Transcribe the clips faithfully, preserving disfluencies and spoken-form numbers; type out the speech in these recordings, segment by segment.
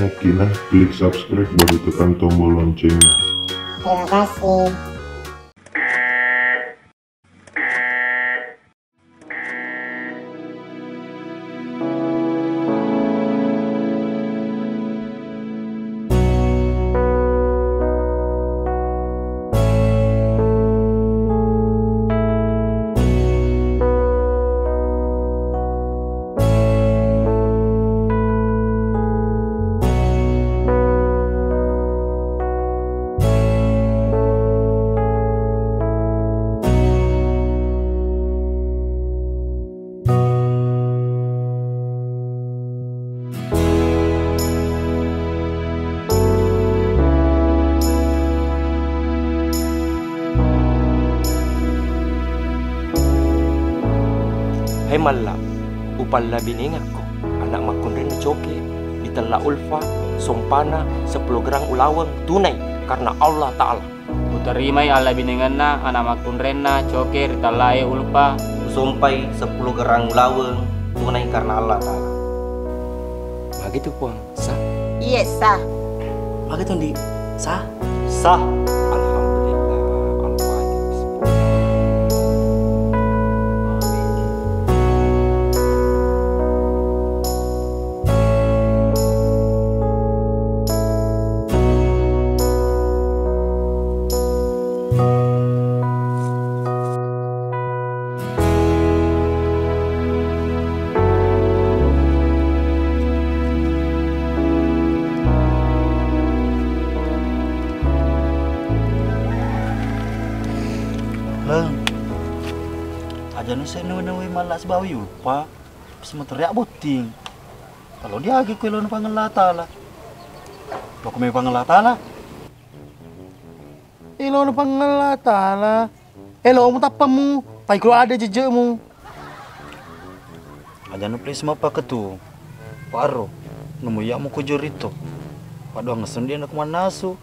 Oke nah, klik subscribe baru tekan tombol loncengnya. Terima kasih. Hai malla, upallabinengekko anak makkunrenna Coke, ditella Ulfa, sompana seppulo gerang ulaweng tunai karena Allah Ta'ala. Uterimai allabinengenna anak makkunrenna Coke ritellae Ulfa. Usompai seppulo gerang ulaweng tunai karena Allah Ta'ala. Magi tu, Puang? Sah? Iye, sah. Magi tu, Ndi? Sah? Sah. Alhamdulillah. Al-Fatihah. Leng, aja nusse nawe-nawe malla sibawa Ulfa. Semeteria botting. Kalau diagi ku elona Puang Allah Ta'ala. Lo ku me Puang Allah Ta'ala. Elona Puang Allah Ta'ala. Elomu tappammu, pai ku ada jejemu. Aja nu please mappaketu. Paro, nemu iya mu kujur itu. Padoang sendi nak mannasu.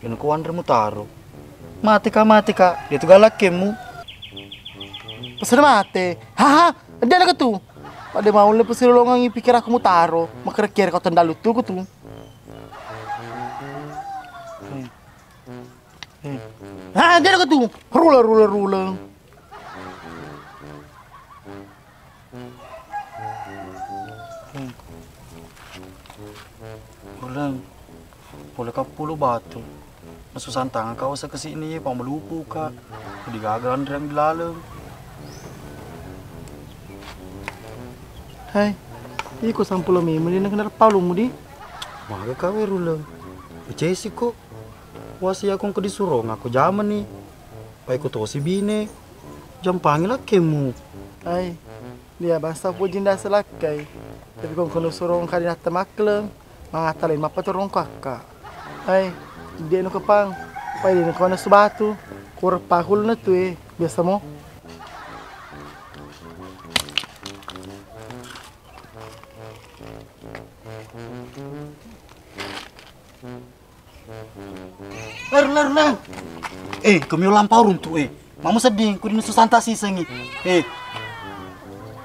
Iyana ko wanre mutaro. Mate ka, mate ka, de tu galakkemmu. Pesena mate. Haha, de na ketu. Pada mau le pesilolongangi pikir aku mutaro. Makere-kere kau tendalu tu ketu. Hmm. Hmm. Ha, de na ketu. Rula, rula, rula. Uleng, pole ka pulu batu. Nasusang tangan kau sekesini, pang melupu ka. Digaga anreang di laleng. Hai, iko sampulo mimeni na kenal palu mudi. Maga kawe Ruleng. Cesi ko. Wasi aku ke disurong aku jamani. Pai ku tosi bine, jampangi lakkemu. Ai, dia bangsa pujing dasa lakkai. Tapi kong kono surong kadi natta makleng, mangata lain mappaturung ku akka. Ai, dia nu kepang, pai dia nu kona subatu, kurang pahul na tu e, biasa mo. Ler, ler, ler. Eh, kami ulang pau runtu eh. Mamu sedding, ku dinu susanta sisengi. Eh.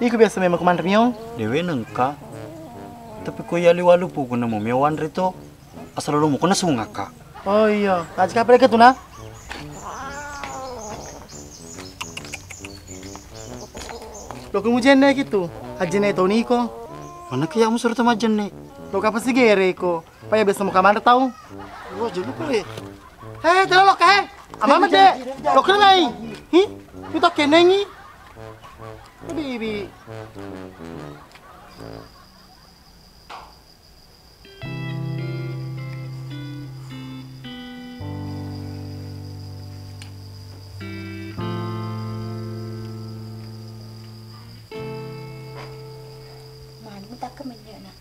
Iku biasa memang kumanre mio. Dewe nengka. Tapi ko iya liwalu puku nemu mio wanre to. Asal lu mukuna sungaka. Oh iya, aja kapal ke tuna. Lo kemu jenne gitu. Ajene toniko. Mana ke ya musur to majenne. Lo kapa sigere ko. Paya biasa muka mana tau? Wah, jelu kule. Hei, telo lo kae. Ama mede. Lo kenai. Hi? Itu kenengi. Bibi. Manu takka menye na.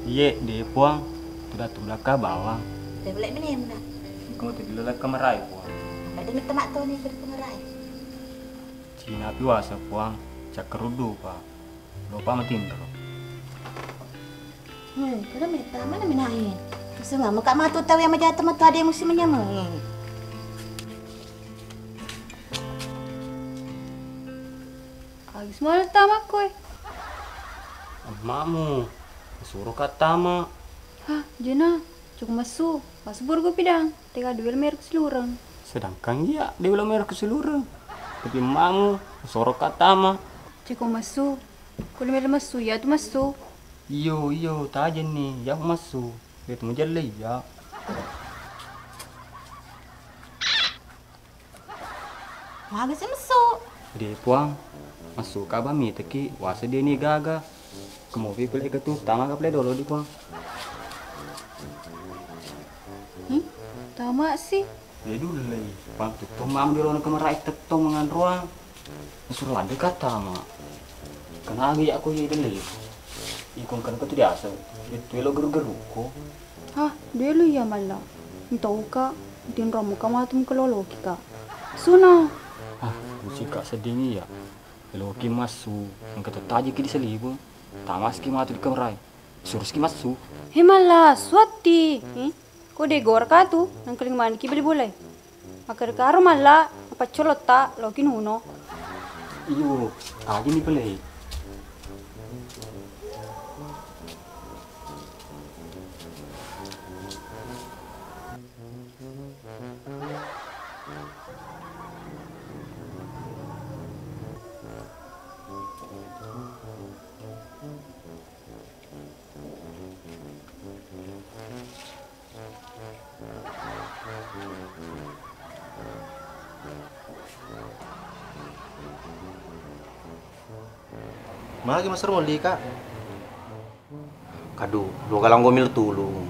Iye, de Puang, tuda-tudakka bawang. Tebelek menemu na. Engka tu dilelekka marai Puang. Ada metta mattoni ke pengerai. Cina pi wasa Puang, cakkeruddu pa. Lopa matinro. Hmm, kada metta mana menae. Senga maka matu tawe majata matu ade musim menyameng. Agus mana tama koe? Ammamu, suruh ka tama. Ah, jena, cukup messu. Massu pura ku pidang. Tega dua lo mero ku silureng. Sedangkan iya dua lo mero ku silureng. Tapi mamu, soro ka tama. Ceko messu. Kulo melo messu, iya tu messu. Iyo, iyo, tajenni, iya messu. Iya tu mujelle iya. Maga si messu? De, Puang. Messu ka ba miteki, wase de ni gaga. Kemopi pele ke tu, tama ka pele dolo di, Puang. Hmm? Tama si. Iya dulei, pang tutto mama di rona kemarai tettong manganroang. Nasuro ladde kata ma. Kenagi aku iya dulei. Ikon kan katu diasa. Itu lo geru-geru ko. Hah, dulu iya malla. Entauka, dinromu ka matu mengkeloloki ka. Suna. Ah, musika sedih iya. Loki massu, engka tettaji ki di salibu. Tamaski matu di kemarai. Suruski massu. He malla, suatti. Hmm? Ko de gora ka tu, nangkaling maniki beli bolai. Makkeda karo malla, mapaccolotta, loki nuno. Iyo, aja ni pelei. Magi masero molli ka? Kadu, lo galanggo mil tulung.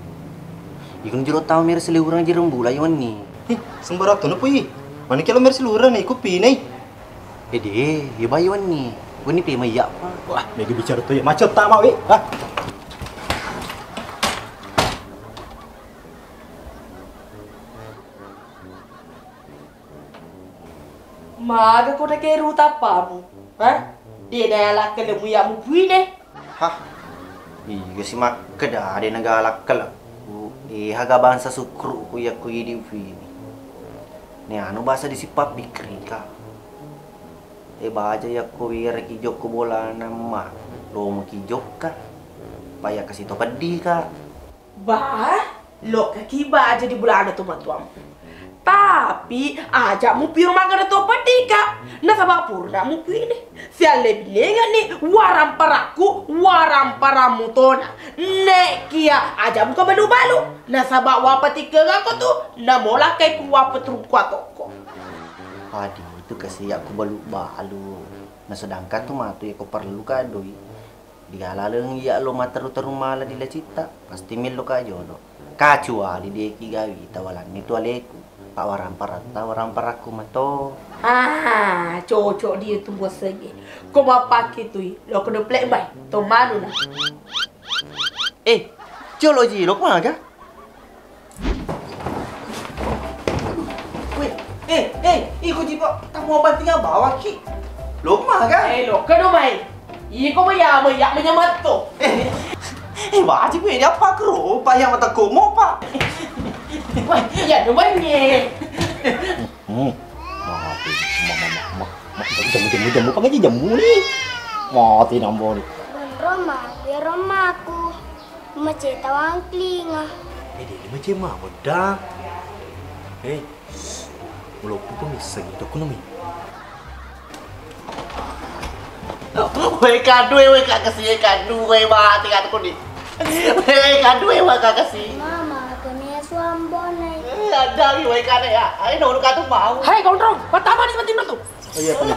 Ikun jero tau mero seliwurang jereng bula i wenni. Ih, sembarang tu nepu i. Mana kelo mero seliwurang ni, ku pinai. Ede, iya bayi wenni. Wenni pe mai apa? Wah, mega bicara tu ya. Macet tama we. Ah. Maga ko nakeru tappamu? Hah? De nalakkelemu iya mupuine? Hah? Iga si makkeda de nagalakkele. Ku, eh, haga bangsa sukru ku iya ku idi upuini. Ne anu basa di sippa pikri ka. Eh, baja iya ku wira ki jokko bolana ma. Lomo ki jokka. Paya kasi to peddi ka. Bah, lokkaki baja di bulana tomatoammu. Tapi aja mupio magana to peddi ka. Nasaba purna mupuine. Sialle binenga ni waramparakku, waramparammu tona. Nek kia aja muka balu-balu. Nasaba wapatikkengako tu, namolakkai ku wapatrukku atokko. Adi, itu kasi aku balu-balu. Nah, sedangkan tu matu ya ko perlu ka doi. Dialaleng iya lo matteru-teru mala di lacitta, pasti mello ka jolo. Kacuali deki gawi tawalanni tu aleku. Pak waramparatta waramparakku mato. Ah, cocok dia tu bosege. Ko mappake tui, lo ko doplek mai, to manu na. Eh, jolo ji lo maga? Weh, eh, eh, iko jipa tamu bantinga bawaki. Lo maga? Eh, lo kado mai. Iko maya maya menyamatto. Eh, eh, baji pe dia apa kero, pa ya mata komo pa. Wah, iya do bangi. Hmm. Mati. Ma, ma, ma, ma, ma. Jamu, jamu, jamu, pakai jamu ni. Mati nambo ni. Roma, ya romaku. Maceta wangklinga. Eh, dia ni macam mana dah? Eh, mulo pun misseng itu aku nami. Weh, kadue, weh, kakasi, kadue, mati kataku ni. Weh, kadue, weh, kakasi. Mama, kami suambone. Eh, ada lagi, weh, kada ya. Ayo, dulu kata mau. Hai, gondrong, pertama ni penting tu. Oh iya, Pak.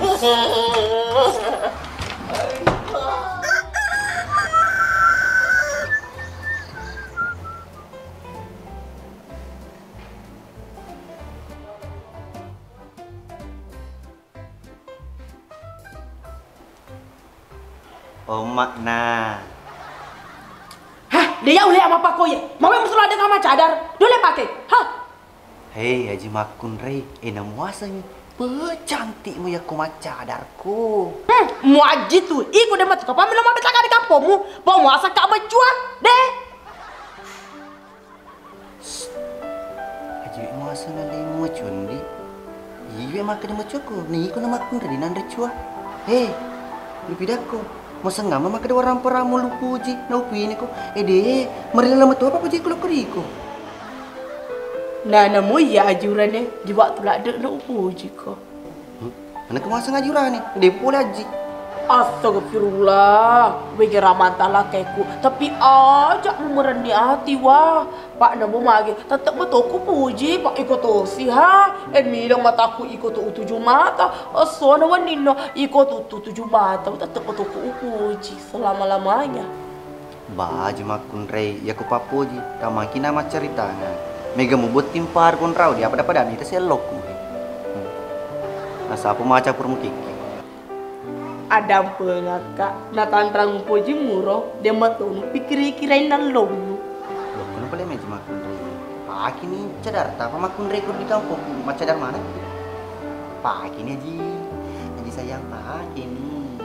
Omma na. Hah, de yau le amappakoye. Mawe musula de kama cadar. Dole pake. Hah. Hei, aji makkunrai, ena muasengi. Pe, cantikmu yakko maccadarku. Hmm, muaji tu, iko de matu kapang melo mabeta kade kampongmu. Pau muasa ka macua, de. Aji muaseng alemu macundi. Iwe makkeda macuaku, ni iko na makkunrai nanre cua. He, lupidakko. Masengamma makkeda waramparang mo lupuji, naupiniko. Ede, marilala matoa papuji ko lokko riko. Nana mo iya ajurane, di waktu ladde na upuji ko. Hmm? Anakku maseng ajurane, de pole aji. Astagfirullah, wege ramanta lakaiku. Tapi aja mu merenni ati wa. Pak namo mage, tetep metoko puji, Pak iko tosi ha. E milo mataku iko to utuju mata. Esso na wenninna iko to utuju mata, tetep metoko upuji selama-lamanya. Ba, aja makkunrai, iya ko pappoji, tamaki na maccaritangeng. Mega mubotting paru konrau, di apa dapadani ta sellokku. Hmm. Nasapa macappur mukikki. Adampengakka, natanrang upoji muro, de matonu pikkiri-kirain nallommu. Lokko na pale meji makkunrai. Paki ni cadar, tapa makkunrai ko di kampokku, maccadar mana? Paki ni aji, aji sayang paki ni.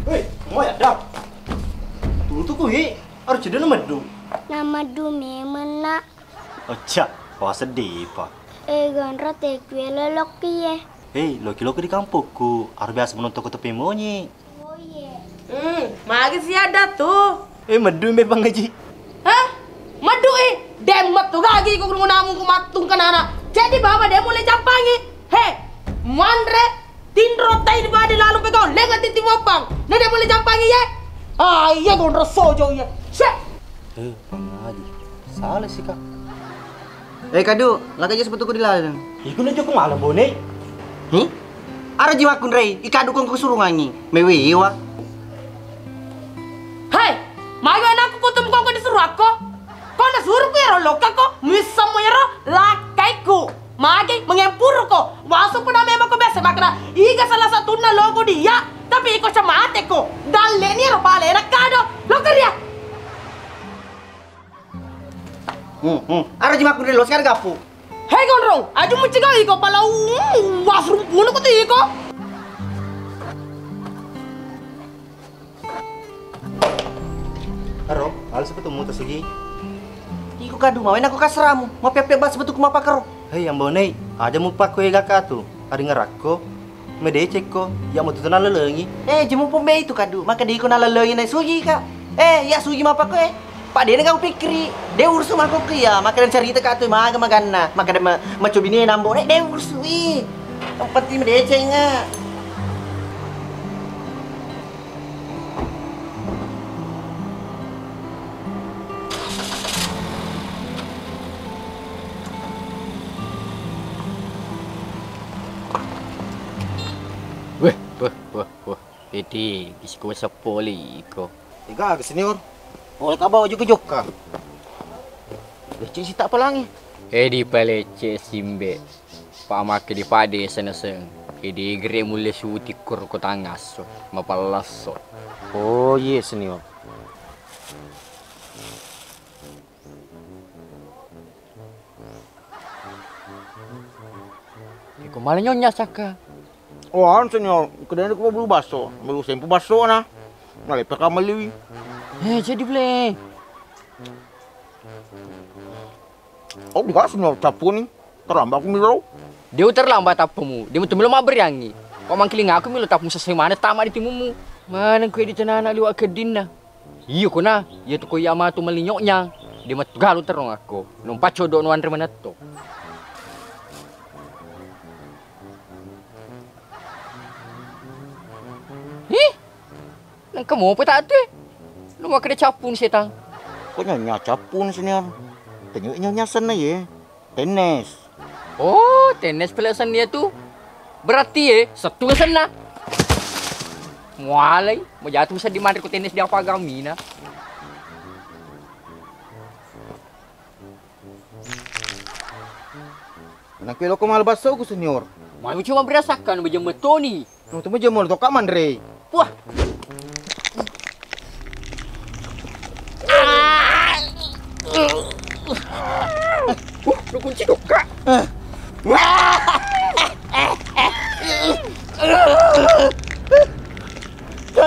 Hei, moya da. Tutu ku hi, aru cedde na meddu. Na meddu memeng na. Ocha, wa seddi pa. E gondro te kue lolokki ye. Hei, loki-loki di kampokku, aru biasa menonton ko tepe monyi. Hmm, magi si ada tu. Eh, meddu me Bang Haji. Hah? Meddu eh? Demmet tu gagi ko guru namu ku mattung kanana. Jadi baba de mulai campangi. He, muanre tinro tai di bade lalu pegau lenga titi wapang. Na de mulai campangi ye. Ah, iya gondro sojo iya. Se. Eh, Bang Haji. Salah sih, Kak. Eh, Kadu, laka je sepatuku di ladang. Iku na joko malam, Bone. Hi? Ara ji makkunrai, ikadu kong kusurungangi. Mewewa. Hei, magi anakku kutum kong disuruh aku? Kau na suruh ku yaro lokka ko, misam mo yaro lakaiku. Magi mengempuru ko. Wasu pun memang ko biasa makna. Iga salah satunna logo dia, tapi iko cemate ko. Dalle ni ro pale nak kado. Lokka dia. Hmm, hmm. Ara ji makkunrai lo sekarang gapu. Hei gondrong, aju mucegah iko pala, uh, wasrum punu ko tu iko. Aro, alu sepatu muta sugi. Iko kadu mawen aku kasramu, mapepe bas betuku mapakaro. Hei, Ambo Nei, aja mupakko ega katu, ari ngerakko. Medecekko, iya mutu nalalengi. Eh, jemu pombe itu kadu, maka de iko nalalengi na sugi ka. Eh, iya sugi mapakko eh. Pak de nengka upikkiri, de urusu mako ke iya, maka dan cerita ka tu maga maganna, maka dan ma-, macobi ni nambo, eh, de urusu i. Yang penting medeceng nga. Weh, weh, weh, weh. Ede, bisiko seppo liko. Ega aga senior. Oleh kaba jokka-jokka. Becek si tak pelangi. Edi palece simbe. Pamake di pade senaseng. Edi gere mulle suti kor ko tangasso. Mapallasso. Oh, iya senior. Iko mala nyonya saka. Oh, anu senior, kedai ko bulu baso, bulu sempu baso na. Nalepe ka meliwi. Eh, jadi bele. Oh, di senior capu ni. Terlambat aku milo. Dia terlambat tapumu. Dia mutu milo mabberiangi. Kok mangkiling aku milo tapumu sesuai mana tama di timumu. Mana kue di tenana liwak kedinna. Iyo kona, iya tu ko iya matu malinyoknya. Dia matu galu terong aku. Nompa codo no anre manetto. Ih, nengka mopo tak tu eh. Lu makkeda cappun setang. Kok nyonya cappun senior? Tanya nyonya senna ye. Tenis. Oh, tenis pele senna tu. Berarti ye, settu senna. Mualai, mau jatuh bisa dimanre ku tenis di apa gamina. Nang kuelo ko mala basso ku senior. Mami cuma berasakan bejam betoni. Nang tu bejam molo toka manre. Wah. Uh, lu kunci doka.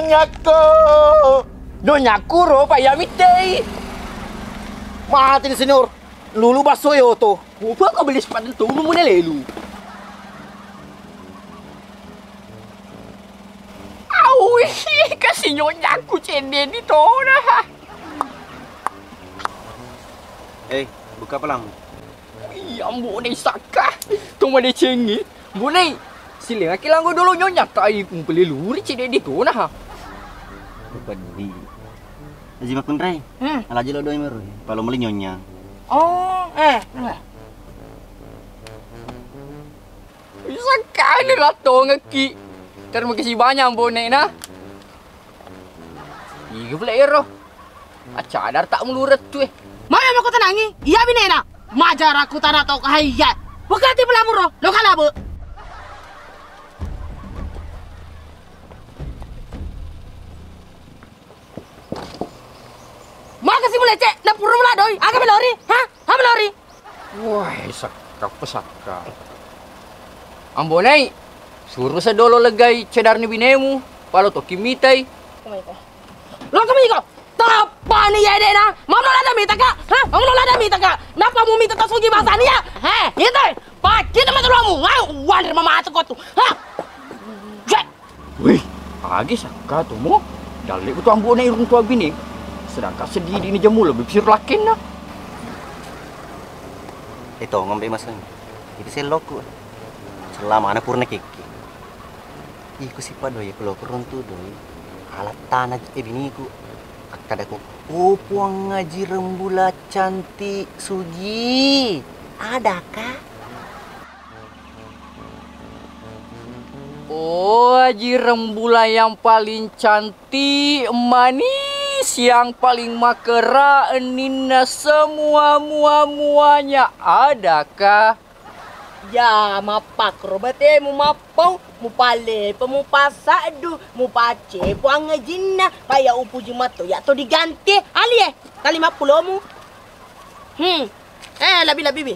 Nyakko. Nyakko ro, Pak, ya mitei. Mati ni senior. Lulu basso yo to. Mupa ko beli sepatu tu mu ne lelu. Inyonyaku cedde di tona. Eh, buka pelang. Iya, Ambo Nai Sakka. To madecengi. Ambo Nai, silengaki langgo dolo nyonya tai kumpele luri cedde di tona ha. Peddi. Aji Makunrai. Hmm. Alaji lo doi meru. Palo meli nyonya. Oh, eh. Bisa kali rattongekki. Terima kasih banyak Ambo Nai na. Iga pula ero. Accadar tak mulu rettu e. Maya mako tenangi. Iya binena. Majaraku tanah tau kahaya. Wakati pelamuro. Lo kalabe. Maka si mulecek, nampuru mula doi, aga melori? Ha? Ha melori? Wah, sakka pesakka. Ambo Nai, suru sedolo legai cedarni binemu, palo toki mitai. Lo kami ko. Tapani ya dena. Mamno lada mita ka? Ha? Mamno lada mita ka? Napa mu mita tasugi bahasani ya? He, itu. Pakai nama tulamu. Wah, wan mama tu kau tu. Ha? Jek. Wih, agi sakka tu mo. Dalle betul Ambo Nai runtua bine. Sedangkan sedih di ni jemu lebih pisir lakinna. Eh, to ngombe maseng. Itu selloku. Selamana purna kiki. Iko sipa doi, ko lo peruntu doi. Alat tanah e biniku. Akkadako, "Oh, Puang Haji Rembula cantik sugi. Adakah?" Oh, Haji Rembula yang paling cantik, manis, yang paling makera, eninna semua mua-muanya, adakah? Ya, mappakro batemu mappau, mupalepa, mupassaddu, mupacce Puang Ajinna, paya upuji matto, ya to diganti, alie, tali mappulomu. Hmm. Eh, labi-labi bi.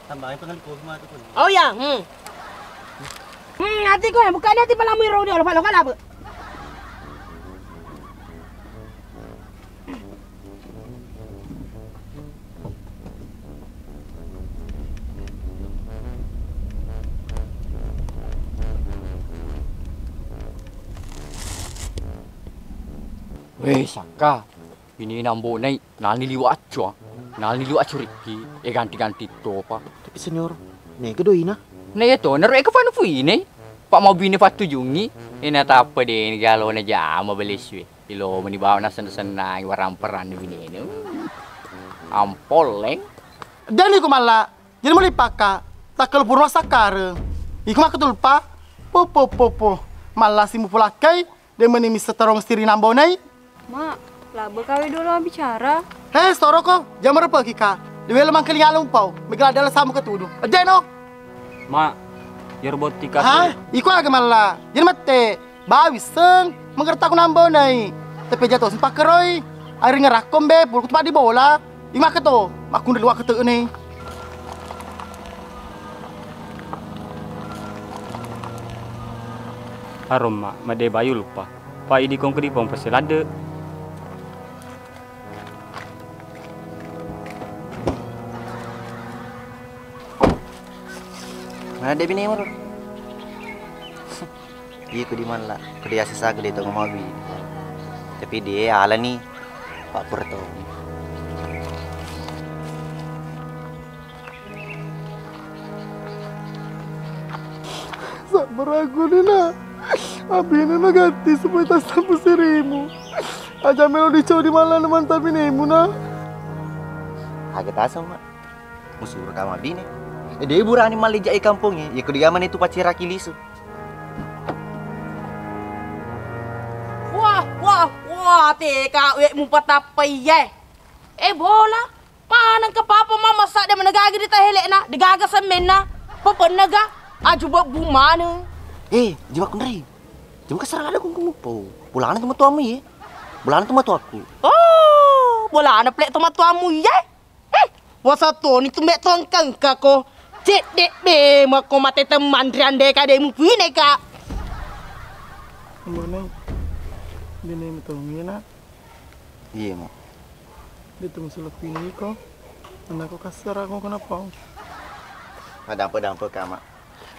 Tambahin pengen kopi mah tuh. Oh ya, hmm. Hmm, ati ko, buka ni ati palamu iro dia, lo palo kala apa? Weh, Sakka, ini nambo nai, nalni liwa accu, ah. Nalni liwa accu rikki, eh, ganti-ganti topa. Tapi senior, mega doina. Nah, iya to, naro eka panu fuine. Pak mau bine pattujungi, ina tappa de ni galona jama beleswe. Ilo meni bawa nasenna-senna waramperan binene. Ampoleng. Deni ku malla, jadi muli pakka, takkelu purma sakkare. Iku makkatulpa. Po, po, po, po. Malla simu pulakkai, de meni missa tarong siri nambonai. Ma, labbe kawe dolo bicara. He, storoko, jama repeki ka. De welo mangkeling alung pau, mega dala samu ketudu. Deno. Ma, yer botti ka. Ha, iku aga malla. Jadi mette. Ba wisseng, mengerti aku nambonai. Tapi jatuh sempak keroi. Ari ngerakkom be, pulku tempat di bola. Imake to, makkunre luwa ketene. Aromma, made bayu lupa. Pa idi kong kedi pong pese ladde. Mana de binemu ro? Iko di malla, ko de asa saga de to ngomawi. Tapi de alani Pak Purto. Sabar aku ni nak. Abine na ganti supaya tak sampai serimu. Aja melo dicau di malla na mantap binemu nak. Aga taseng, Mak. Musuro ka mabine. Eh, de burani malli jai kampongnge, iya ko digamane tu paceraki lisu. Wah, wah, wah, teka we mupatappa iye. Eh, bola. Maneng ke papa mama sa de menegagi di tahele'na, degaga semmenna. Pepennaga, aju bebbu maneng. Eh, jiwa kunrai. Jam kasar ada kungkung po. Bolana tu matuamu iye. Bolana tu matuaku. Oh, bolana plek tu matuamu iye. Eh, wasa toni tu mek tongkang kako. Cedde be mako mate teman riande ka de mupine ka. Mone. Bine metong ina. Iya, Mak. De tu musuleppi ni ko. Anakku kasar aku kenapa? Madampe-dampe ka, Mak.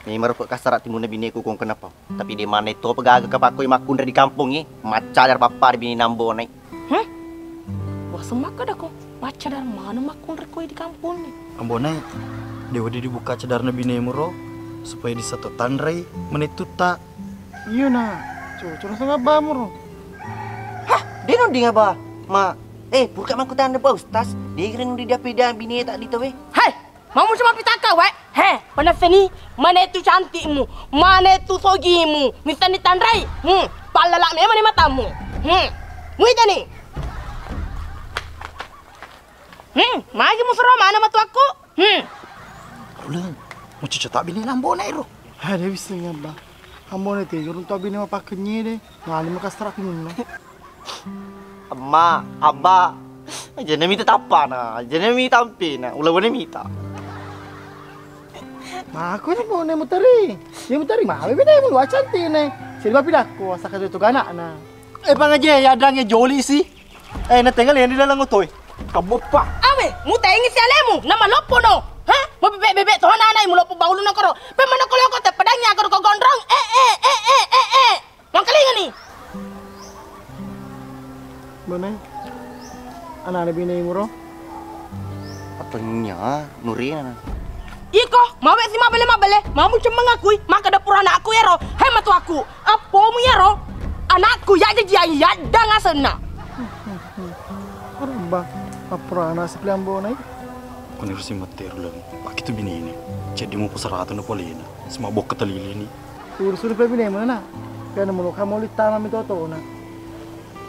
Memang ro kassara timunna bineku kong kenapa? Tapi de' maneng topa gaga kapakkoi makkunrai di kampongnge, maccadar pappada bine Ambo Nai. Heh? Waseng makkedako, maccadar maneng makkunrai koi di kampongnge. Ambo Nai, de' wedding dibuka cadarna binemu ro, supaya disato tanrai manettutta. Iya na, cocok naseng abbamu ro. Hah, de' nuding abba, ma, eh, purka makkutana Pak Ustaz, de' kira nuding diappeda bineta di tauwe. Hai, Mamu cuma pitaka wae. He, panessani, manetu cantikmu, manetu sogimu, misalni tanrai. Hmm, pallala memang ni matamu. Hmm, muitani. Hmm, magi musuro mana matuakku? Hmm. Uleng, mucucu tak bini lambona ero. Ada bisa ngabba. Ambona tega runtu abine mapakkenye de. Ngani makasara pinunna. Emma, abba, ajana mita tappana, ajana mita ampena, ulawana mita. Mako na mo ne muteri. Ye muteri mawe bene mu luar cantik ne. Seri bapi dakko asaka tu ganakna. Eh, pangaje ya adange joli si. Eh, na tenga lendi dalam otoy. Kaboppa. Awe, mutengi si alemu, nama loppo no. Hah? Mau bebek-bebek tuh anak-anak mau loppo baulu no koro. Pemana kalau kau tepedangi aku kau gondrong. Eh, eh, eh, eh, eh, eh. Mangkalingani. Bone, anana binemu ro? Apanya nurina? Iko, mawe si mabele-mabele, mamu cuma ngakui, maka dapur anakku yaro. Hei matuaku, appomu yaro? Anakku ya jajian ya dang asenna. Arba, appura anak si pilihan bonai. Kuni rusi matteru lagi. Pakitu binene. Ceddi mu pusaratu na polena. Semabok ketelilini. Urusuri pe binemu na. Pianu mulu kamu littama mi totona.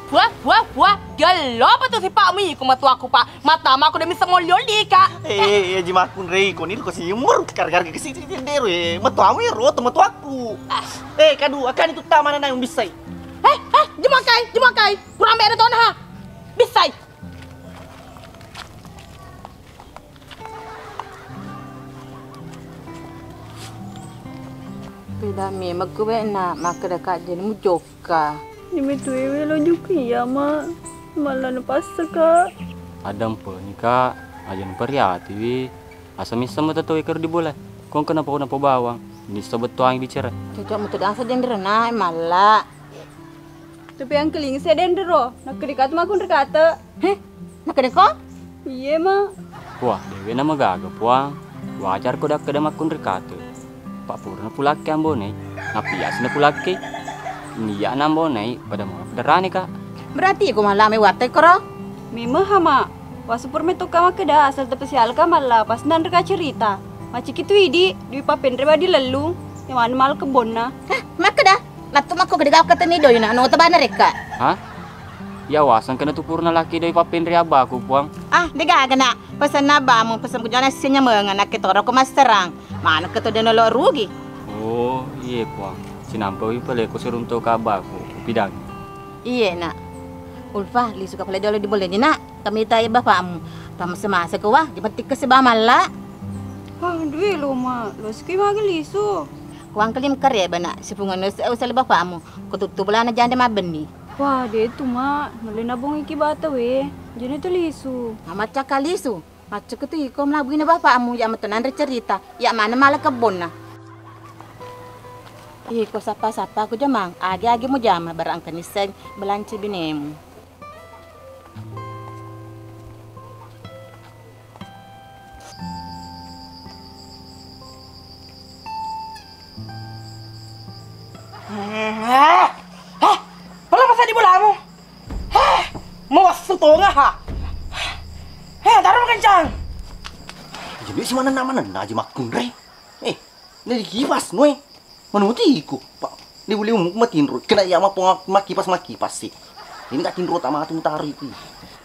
Puah, puah, puah. Gello apa tu sipakmu iku matuaku, Pak? Matamu aku demi semolio dika. Eh, eh, eh, jimakun rei, koni ko si umur kargar ke si dero eh. Matuamu ya roto matuaku. Eh, kadu akan itu tamana na yang bisai. Eh, eh, jemakai, jemakai. Kurang beda tona ha. Bisai. Peda memekku we na makkeda kajjani mujokka. Nimetue we lo juku iya ma. Mallana passaka. Adampenika, aja nupariatiwi. Asa misseng mata tau ekor di bola. Kong kenapa ko napa bawang? Nissa bettuangi bicara. Cocok mutu dang saja ndirena malla. Tapi angkeling sedendero, nakkedika tu makkunrikate. Heh, nakkedako? Iye ma. Wah, dewe na magaga puang. Wajar ko dakkeda makkunrikate. Pak purna pulakke ambonai, napias na pulakke. Niya na ambonai, pada mau pederane ka. Berarti iko malame watte koro? Memang hama. Wasupur meto ka makkeda asal tepesial ka malla pas nanre ka cerita. Maciki tu idi, dui papenre badi lellung. Yang mana mal kebonna. Hah, makkeda? Lattu makko gede gau keteni doi na no tabana rekka. Hah? Ya wasang kena tu purna laki doi papenri abbaku puang. Ah, degaga nak. Pesan abbamu, pesan ku jana sinya menga nak ketoro ko masterang. Mana keto dena lo rugi. Oh, iye puang. Sinampa wi pale ko sirunto ka abbaku, upidang. Iye nak. Ulfa, lisu ka pale dolo di boleni nak. Kami tanya bapakmu. Pamase-mase ko wah, jepetik ke sebamalla. Ah, dui lo ma, lo seki magi lisu. Kuang kelim kareba nak, sipungan usale bapakmu. Kututtu bolana janda mabbenni. Wah, de tu ma, nulle nabung iki bata we. Jene tu lisu. Mamaccakka lisu. Macca kutu iko melabuina bapakmu ya metu nanre cerita. Ya mana mala kebonna. Iko sapa-sapa ku jamang, agi-agi mu jama barang kenisseng belanci binemu. Hah? Hah? Pala masa di bolamu? Hah? Mau wasu tonga ha? Heh, taruh kencang. Jadi si mana nama nana aja makkunre. Eh, ini di kipas noe. Manuti iku, Pak. Liu-liu matinro. Kena iya mapong makipas-makipas sih. Ini tak tinro tak matu mutaro iku.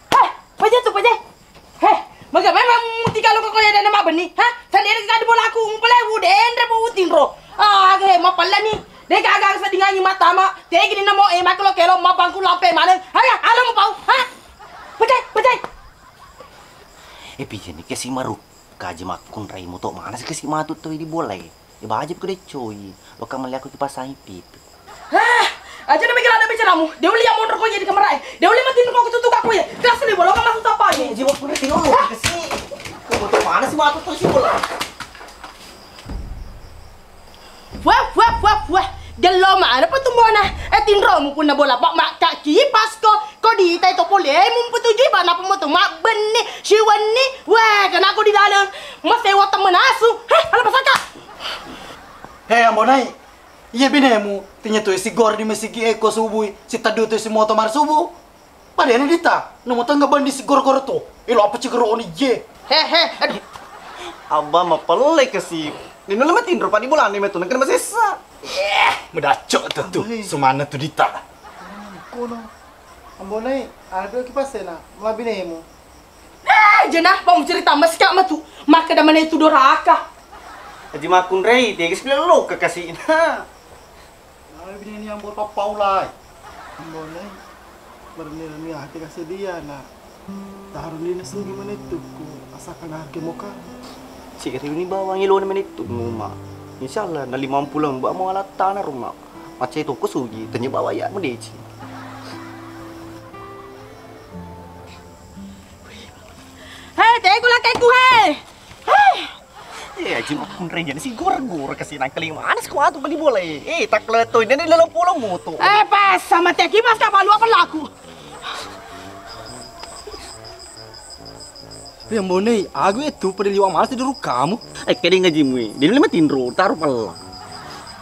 Heh, paja tu paja. Heh, maga memang muti kalau kau ada nama benih, ha? Sandiri kau di bola aku umpale udah endre mau tinro. Ah, ge mapalla ni. Deka aga sedingangi mata ma. Tegi ni namo eh maklo kelo mapangku lampe mana? Haya, alo mau pau, ha? Paja, paja. Eh, pijani ke si maru. Kaji makkunrai muto mana si kasi matu toi di bola e. E baja ko deccoi. Loka mali aku kipas angin pitu. Hah, aja na mikir ada bicaramu. Dia uli yang mondor ko jadi kamera e. Dia uli matin ko tutu aku ya. Kelas ni bola kan masuk tapa ni. Ji makkunrai tino lo kasi. Ko muto mana si matu toi si bola. Wah, wah, wah, gello mana petumbona? Eh, tinromu punna bola, Pak, mak, kaki pas ko, ko ditai to pole, eh, mumpetujui, Pak, napa moto, mak, benni, siwenni, wah, kena ko di dalam, mas sewa temen asu, heh, ala pasaka. Hei, Ambo Nai, iya binemu, tinya tu si gor di masigi eko subui, si tadu tu si moto mar subuh. Padani dita, namo tengga bandi si gor-gor tu. Ilo apa cigero oni je? He, he, aduh. Abba mapelle kasi. Nino lama tinro padi bolana metu nengka masessa. Eh, medacok tu tu. Abba, he. Sumana tu dita. Kono. Ambo Nai, ada dua kipas na, melabinemu. Eh, jena, pom cerita mas kak matu. Maka damane tu doraka. Aji Makkunrai, tegas pila lo kekasihna. Nawi bineni Ambo Papaulai. Ambo Nai, berani-rani hati kasih dia, nak. Taruh dia nesu gimana itu, ku asalkan harga muka. Ciri ini bawang ilone menittu muma. Insyaallah na limang puluh mbak mau alat tanah rumah. Macet toko sugi, tanya bawa ya mendeci. Hei, tegu lakeku, hei. Hei. Eh, Aji Makkunrai jana si gor-gor kasi nang kelima. Anas kuatu beli bola, eh. Eh, tak leto ini dalam pulau moto. Eh, pas sama teki pas kapal luar pelaku. Yang bonei, aku itu pada liwat malas di kamu. Eh, kedeng ajimu, eh. Dia lima tinro, taruh pala.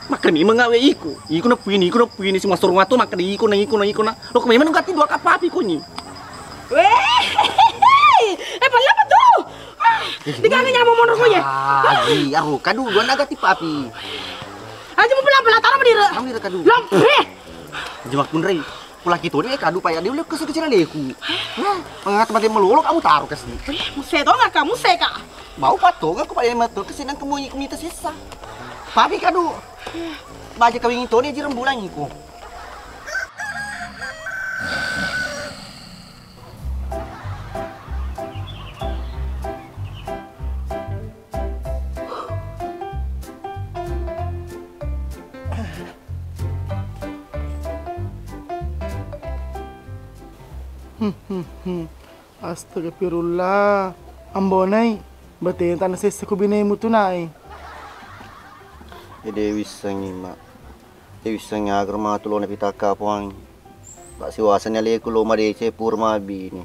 Makkeda memang awe iko. Iko na puini, iko na puini, si masoro matu makkeda iko na, iko na, iko na. Lo ko memang gatti dua kapapi konyi. Weh, eh, pala apa tu? Ah, tiga nyamu monor ko ya. Aji, aru kadu dua na gatti papi. Aji mu pala pala taruh berdiri. Kami kadu. Lampe. Aji Makkunrai. Pulaki toni e kadu paya de ulekku sukecil aleku. Nah, mangat mate melolo kamu taruh ke sini. Muse to nggak kamu seka. Bau pato nggak aku paya metu ke sini kamu ikut minta sisa. Papi kadu. Baja kawin toni aji rembulan iku. Astagfirullah, Ambo Nai, batena tana sessa ku binemu tu Nai. Ede wissengi, Mak. Ede wissengi agar matu lo napitaka puang. Pak siwasani aleku lo madece pura mabini.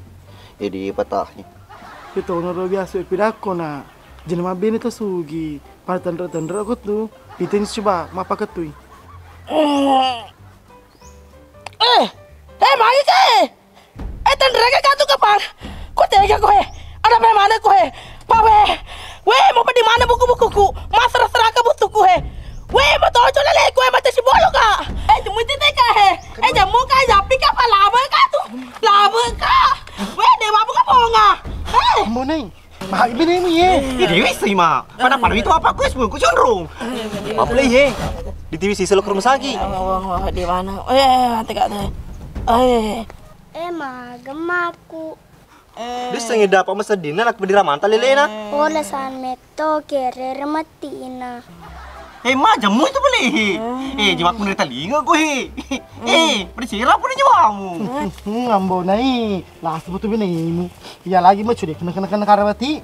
Ede patahi. Ito noro biasa pidakko na. Jena mabini to sugi. Pada tenre-tenre ko tu. Piteni coba mapaketui. Eh, eh, magi ke? Eh, tenrega katu kapang. Ko tega ko he? Ada pe mana ko he? Pawe. Weh, mau pedi mana buku-bukuku? Masra-sraka butuku he. Weh, mau tojo lele ko he, mata si bolo ka. Eh, jemu tite ka he. Eh, jemu ka japi ka pa laba ka tu. Laba ka. Weh, dewa buka bonga. Eh. Ambo Nai. Maha binemu ye. Ih, Dewi sih, Mak. Pada-pada itu apa? Kuis pun kucundrung. Apa lagi ye? Di T V sih selalu ke rumah sakit. Di mana? Eh, nanti kak deh. Eh. Eh, magem aku. Dia sengaja dapat masa dina nak berdiri mantap lele na. Pole san metto kere remetina. Eh, majemmu itu boleh. Eh, jimakmu dari telinga gue. Eh, bercerah pun nyawamu. Hmm, Ambo Nai. Lasu betul binemu. Iya lagi mau curi kena kena kena karawati.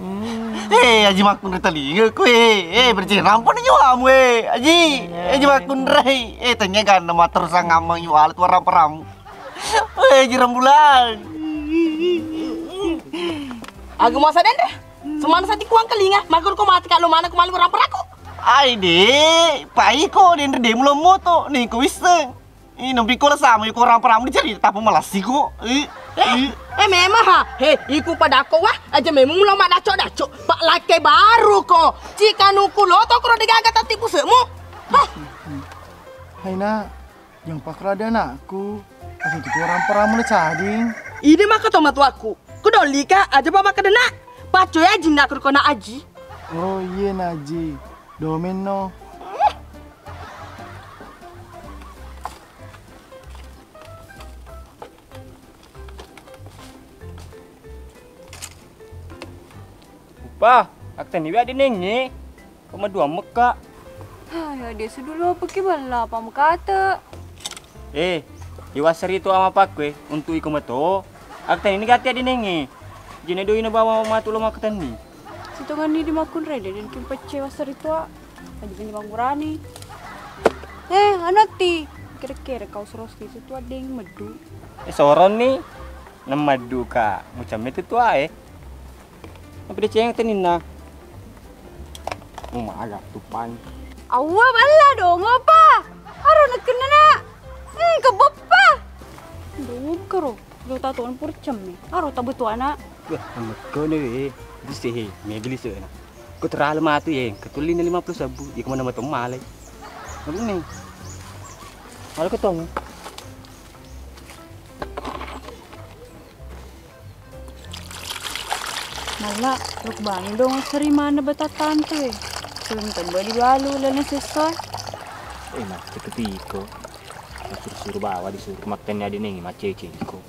Eh, Aji Makkunrai telinga ku, eh. Eh, bercerah pun nyawamu, eh. Aji, eh, Aji Makkunrai. Eh, tanya kan nama terus ngamang jual tu orang peramu. Eh, Aji Rambulan. Aku masa dendra. Semana sati kuang kelinga, makur ko mati kalau mana ku malu orang peraku. Ai de, pai ko dendra de mulo moto, ni ko wiseng. Ih, nampi ko la sama ko orang peramu dicerita apa malassi ko. Eh, eh, eh, memang ha. He, iku padako wah, aja memang mulo madacok-dacok. Pak lake baru ko. Cika nuku lo to kro degaga tati pusemu. Hah. Hai nak, yang pakra ada anakku. Aku tuh orang peramu le cading. Ide maka to matuaku. Ku dolika aja bawa ke denak. Pacoy aji nak ko nak aji. Oh iya nak aji. Domenno. Upah, aktenni wi addinengnge. Ko madua mekka. Hai, ade sudulo pake bella apa mekate. Eh, iwasseri tu ama pakkue untuk iko meto. Aktenni gatti addinengnge. Jene doi na bawa matu lo makkatenni. Sitonganni di makkunrai de, de ki pecce wasseri tua. Aji bini mangurani. Eh, anatti. Kere-kere kau seros ki tu addeng meddu. Eh, soronni. Nemmadduka mucamme tu tuae. Apa deceng teninna. Umaga tupang. Awwa balla dong apa? Aro nekkenna na. Hmm, keboppa. Dong kero. Lo taton purcemme. Aro tabetu anak. Wah, amekkone we. Dise he, mebeli sena. Ko terlalu matu ye, ketulina lima puluh sebbu. Iko mana matu malai. Ngabunni. Malu ketong. Malla, lok bani dong seri mana betatantu e. Sebelum tembali balu lena sessa. Eh, macet tiko. Suru-suru bawa disuruh maktenni adinengi macecengko.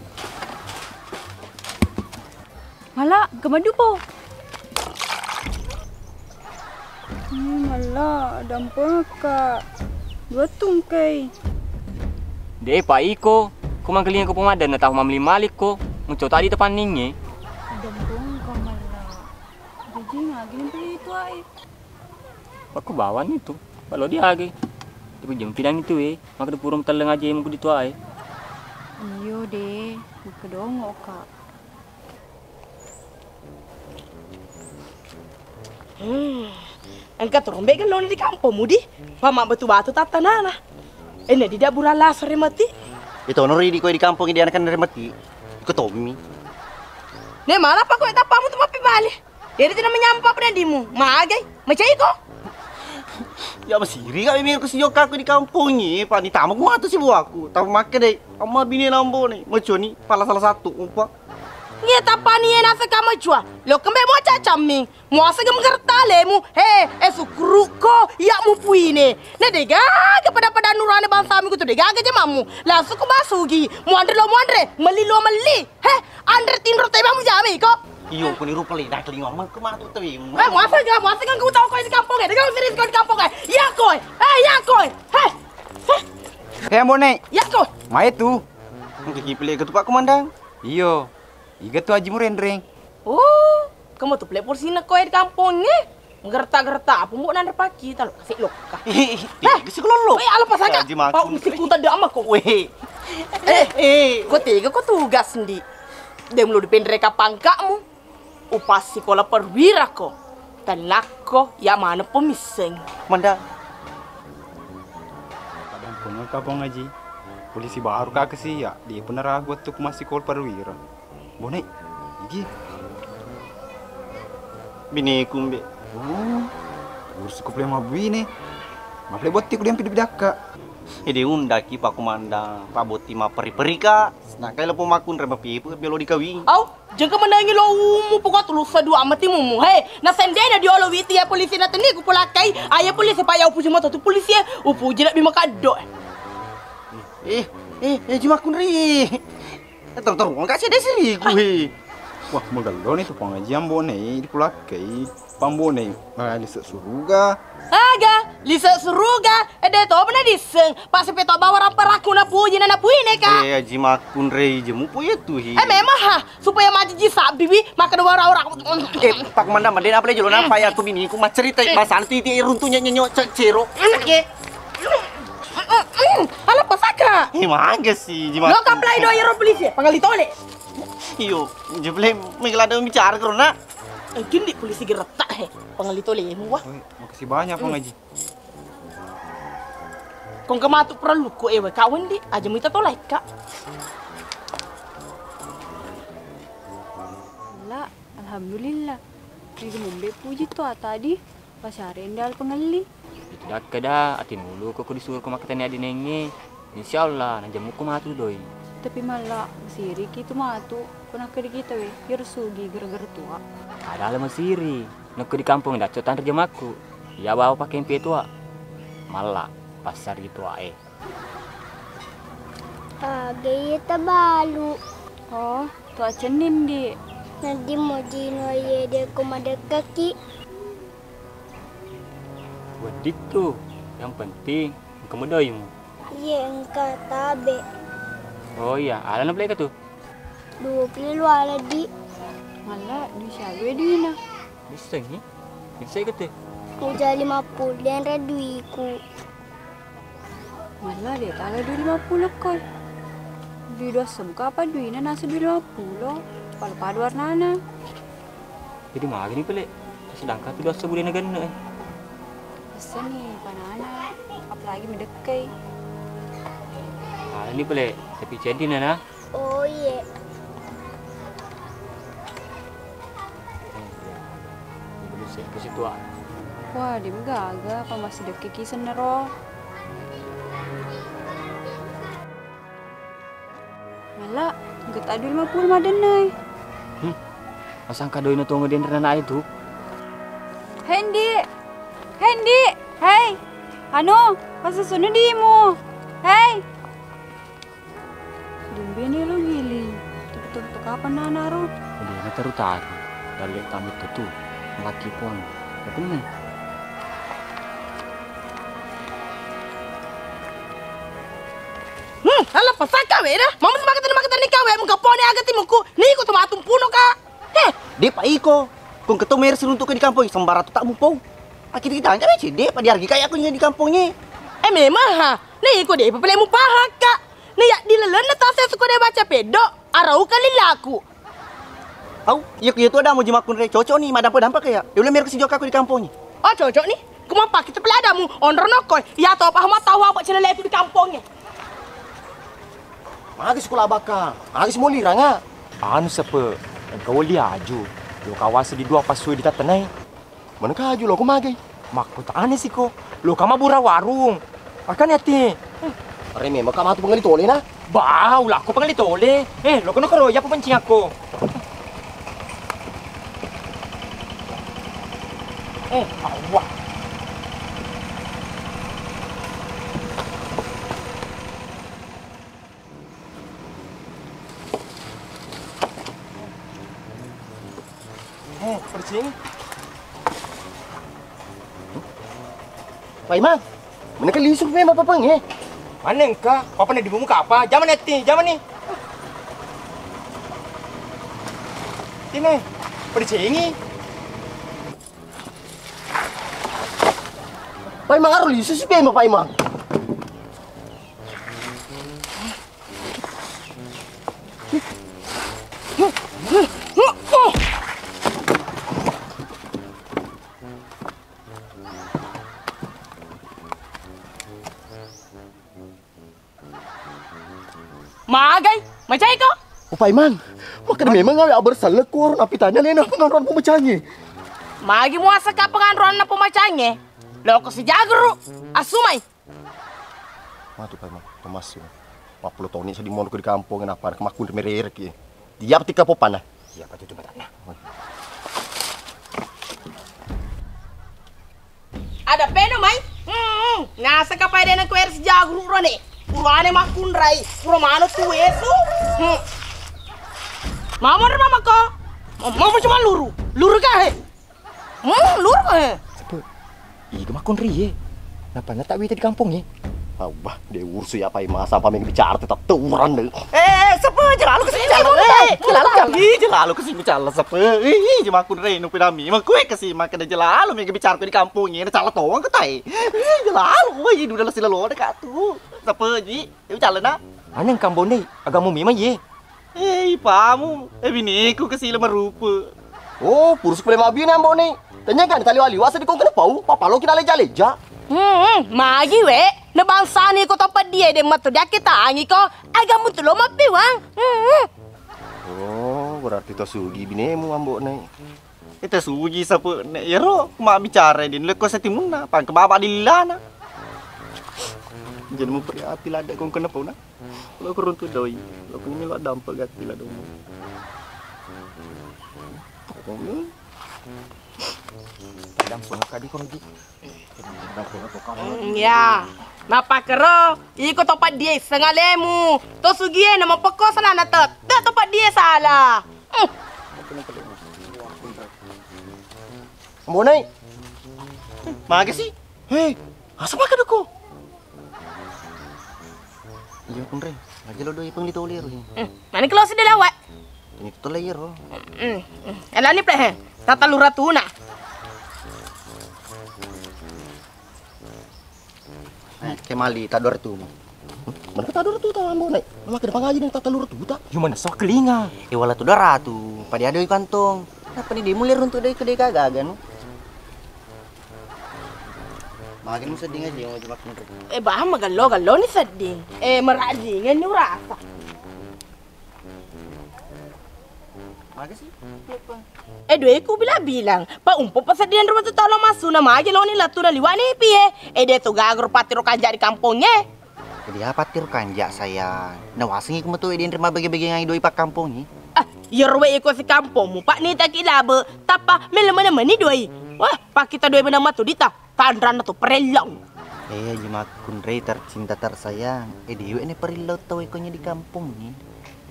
Malla, engka maddupo. Hmm, malla, dampengka. Dua tungkai. De pa iko, ko mangkelinga ko pemadan na tahu mamling malikko. Muco tadi tepanninge. Dampengka malla. Jaji ngagi beli itu ai. Pakku bawani tu. Balo diage. Tapi jempinang itu e. Maka purung telleng aja muku dituae. Iyo de, maka dongo ka. Hmm. Engka tu rombe gellona di kampong mudi. Pama batu-batu tattanana. Ene di dabu rala sore mati. Itu nori di koe di kampong di anakan remati. Iko tommi. Ne mana pa koe tappamu tu mapi bali. Jadi tidak menyampa penadimu. Magai, macai ko. Ya masiri kami mirku si jokka aku di kampong ni. Pani tamu ku matu si buaku. Tamu makke deh. Amma bini nambo ni. Maconi pala salah satu umpa. Ngie tapani e nasa kama jua. Lo kembe mo cacamming. Muaseng menggerta lemu. He, eh, sukuruko, iya mupuine. Na degaga pada-pada nurane bangsamu kutu degaga jamamu. Langsung ku basugi. Muanre lo muanre, meli lo meli. He, anre tinro tebang mujame ko. Iyo, kuni rupa le, dah kelinga mengke matu tewi. Eh, muaseng ga, muaseng ga ku tau ko di kampong e. Degaga serius ko di kampong e. Iya ko. Eh, iya ko. He. He, Mbone. Iya ko. Mai tu. Engke kipile ke tu Pak Komandan. Iyo. Iga tu Haji Murenreng. Oh, kamu tu pele polisi na koe di kampong e. Gerta-gerta apa mbok nanre paki talo kasih lokka. Ih, ih, ih, sekelolo. Eh, ala pasaka. Haji Makun. Pau mesti kuta dama ko. Weh. Eh, eh, ko tega ko tugas ndi. Dem lo dipenre ka pangkakmu. Upasi kola perwira ko. Tenakko ya mana pemisseng. Manda. Kadang pun kapang Haji. Polisi baru kaka sih ya. Dia pernah ragu waktu ku masih kol perwira. Bone, igi. Bineku mbe. Oh, urus ku pale mabbu ini. Mapale botti ku diampi dipidakka. Ede undaki Pak Komandan, Pak Botti maperi-perika. Nakai lepo makunre mapipu belo dikawing. Au, jengka menangi lo umu pokok tulusa dua mati mumu. He, na sendena diolo witi ya polisi na teni ku polakai. Ayo polisi pa ya upuji moto tu polisi ya. Upuji nak bima kaddo. Eh, eh, eh, jimakun ri. Eh, terus, terus, enggak sih, deh, seriku, he. Wah, magello ni tu pengajian Mbone, dipulakkei. Pambone, eh, lise suruga. Aga, lise suruga. Eh, de to pernah diseng. Pak sepeto bawa ramparaku na puji na puine ka. Eh, aji makun rei jemu puye tu hi. Eh, memang ha, supaya majiji sabbi wi, maka dua orang-orang. Eh, Pak Komandan, mending apa lagi lo nampak ya aku biniku macerita bahasa tu itu runtuhnya nyenyok cero. Oke. Ala pasaka. Eh, maga sih, jimat. Lo kaplai do iro polisi, pangali tole. Iyo, jeble, mega lada bicara karena. Engkin di polisi geretak he, pangali tole mu wah. Oi, makasih banyak Pak Haji. Kong kematu perlu ko ewe kawan di, aja muita tolai ka. La, alhamdulillah. Mega membe puji to tadi. Pasare endal pengelli. Itu dakkeda, atinulu ko disuruh ko makkatani adinengnge. Insya Allah, najemmu ko matu doi. Tapi malla, masiriki tu matu, ko nakkeda kita we, iyaro sugi gara-gara tua. Ada ala masiri, nakko di kampung dacco tanre jamakku. Iya bawa pakai empe tua. Malla, pasar gitu ae. Aga iye tabalu. Oh, to acenning, Di. Naddi mojino iye de ko madekkaki. Weddittu, yang penting engka medoimu. Iye engka tabe. Oh iya, alana peleka tu? Dua puluh ala, Di. Malla, dui siaga duina? Bissengi? Bissai kete? Uja lima puluh denre duiku. Malla de' taga dui lima pulo koi. Dui dua sebbu kapa duina nasu dui lima pulo. Padu-padu warnana. Jadi magani pale. Sedangkan tu dua sebbu de' nagenna, eh. Pessani panana, apalagi medekkai. Ah, ini pale, tapi jadi nana. Oh, iya. Wah, de' gaga, apa masih dekke ki senero. Mala, engka taddu lima puluh madenna, eh. Hmm. Masangka doina tongo denre nana itu. Hendi, Hendi, hei, anu, pasesunu dimu, hei. Dumbe ni lo giling. Tutup kapan nana ro? Udah, ini taru-taru. Dari tamu tutu. Laki pon. Apa nih? Hmm, ala pasaka we dah. Mama semangat ni makan ni kawe muka pone aga timuku. Ni ku tu matung puno ka. Heh, de' pa iko. Kong keto mer seruntuk ke di kampong sembarang tu tak mupau. Aki kita angkat aja de' pa diargi kayak aku di kampongnya. Eh, memang ha. Ni iko de' pa pale mupahaka. Ni ya di lalenna tase suku de' baca pedo. Arau kali laku. Au, iya ku iya tu ada mau jimakun re cocok ni madampa-dampa kayak. Ya udah mer ku si joka aku di kampongnya. Oh, cocok ni. Kumampa kita pale adamu onro nokoi. Ya to paham tahu apa channel itu di kampongnya. Magi sekolah baka, magi semua liranga. Anu sepe, engka woli aju. Lo kawasa di dua pasui di tatenai. Mana kaju lo ko magai? Makko tane siko. Lo kama bura warung. Akan ati. Are memang kama tu pengali tole na. Bau lako pengali tole. Eh, lo kono karo ya pencing aku. Eh, Allah. Eh, percing. Paimang, mana ke lisuk memang papang eh? Mana engka? Papa na di bumbu kapa? Jaman eti, jaman ni. Tine, percingi. Paimang aro lisuk si memang Paimang. Magai, macai ko? Upai mang, makkeda memang awe aber salek ko ro napitanya lena pengaruhan pemacangi. Magi muasa ka pengaruhan na pemacangi? Loko si jagru, asumai. Matu pai ma-, Tomas, mappulo taunni seddi monro di kampong, nappa kemakkunre merereki. Iya, petika popana. Iya, patu tu matana. Ada peno mai? Hmm, nasa ka pai dena kuer si jago rurane. Purane makkunrai, pura mano tu wesu. Hmm. Mamo re mamako. Mamo cuma luru. Luru ka he. Hmm, lur, eh. Sepe. Iga makkunrai, eh. Nappa na tak wita di kampong, eh. Aubah, de urusu ya pai masa apa yang bicara tetap turan de. Eh, sepe, jelalu kasi bicara. Eh, jelalu kasi. Ih, jelalu kasi bicara sepe. Ih, je makkunrai nu pinami. Makue kasi makkeda jelalu mega bicara di kampong, eh. Cala toang ketai. Ih, jelalu. Woi, duda lasi lalo de katu. Sepe ji. Iu calena. Aneng kambonde, agamu memang ye. Eh, ipamu. Eh, bineku kesile marupa. Oh, purus pale mabine ambo ni. Tanya kan tali wali wasa di kongkene pau, papalo kina leja-leja. Hmm, magi we. Na bangsani ko topeddi e de matu diakkitangi ko. Agamu tu lo mappiwang. Hmm. Oh, berarti to sugi binemu ambo ni. Ita sugi sape ne iyaro mabbicara di lekko setimunna pangke baba di lilana. Jadi muperi api ladde kong kena pauna. Lo kuruntu doi, lo kuni melo dampa gatti la dong. Dampa kadi kong di. Mm, ya. Mappakero, iko to paddie sengalemu. To sugie na mapekko salana tette to paddie sala. Mm. Mbonai. Magasi? Hei, asa maka doko? Iya kunre, lagi lo doi pengli tole ro. Mm. Nani kalau sudah lawat? Ini tuh layer ro. Mm. Mm. Elani plehe. Tata luratuna. Eh, ke mali taddo ratu mu. Mana taddo ratu ta ambo naik? Maka depan ngaji dan tata lurus tuta. Cuma nasa kelinga. Eh, wala tu dua ratu, pada ada di kantong. Apa ni dia mulai runtuk dari kedai kagak kan? Makin sedih aja yang wajib makin. Eh, bah, magello-gello ni sedih. Eh, merajingan ni urasa. Magi sih? Eh, dua ku bilang-bilang, pa umpo paseddian rumah tu tolo masuna magi loni latu na liwani pie. Eh, de tu gaga patiro kanja di kampongnge. Jadi apa patiro kanja, sayang? Nawasengi ku metu di rumah bagi-bagi ngai doi pakkampongngi. Ah, iya ruwe iko si kampongmu, Pak, ni taki labe. Tappa mele mana meni doi. Wah, pak kita doi mana matu dita. Tanranna tu parellau. Eh, aji makkunrai tercinta tersayang. Eh, diwe ni parellau tau ikonya di kampong ni.